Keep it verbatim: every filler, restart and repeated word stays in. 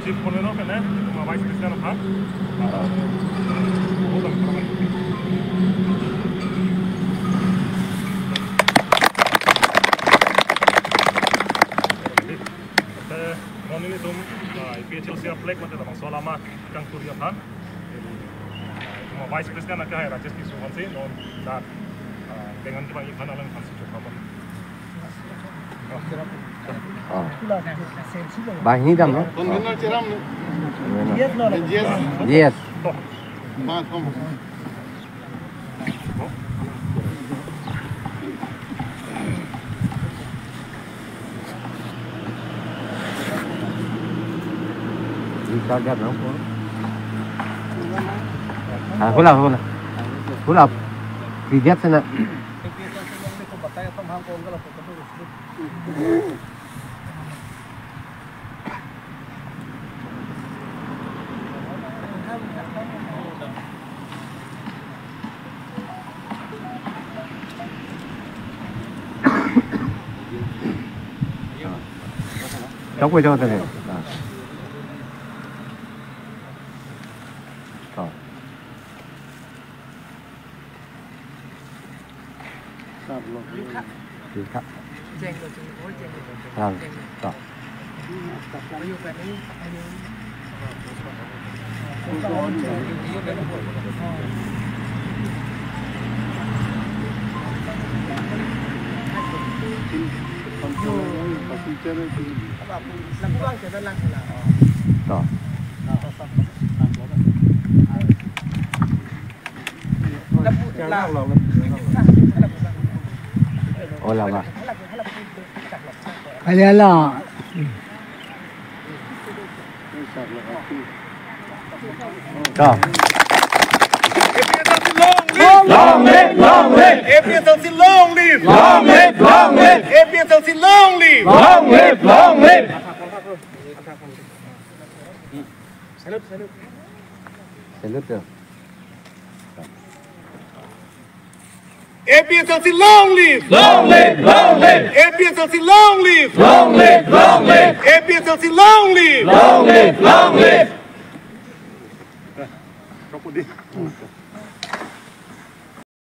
Chief Convener pen, eh, itum a Vice President aphan. Te, non nelitum, ah, A P H L C a flag mate labangso alam kangturi aphan. Itum a Vice President akehai Rajesh Tisso aphansi, non dak, ah, dengan kevang-ik aphan alangphansi chokpon. Oh. Banghini dam, no? Convener cherap, no? Yes, no, no. Yes. Yes. Bang, kom. Bisa lihat, no? Ah, hula, hula. Hula. Lihat sana. Chok ko, chok ko, chok ko. Ah. Oh. Yukha. Yukha. Jeng lo, jeng lo, jeng lo. Lang. Jeng lo. To. Ayo, Pak, ayo. Ayo. To. Oh, lama. Kaya la. To. Long live, long live. A P H L C long live. Long live, long live. A P H L C long live. Long live, long live. Salute, salute. Salute, sir. A P H L C long live! Long live, long live! A P H L C long live! Long live, long live! A P H L C long live! Long live, long live!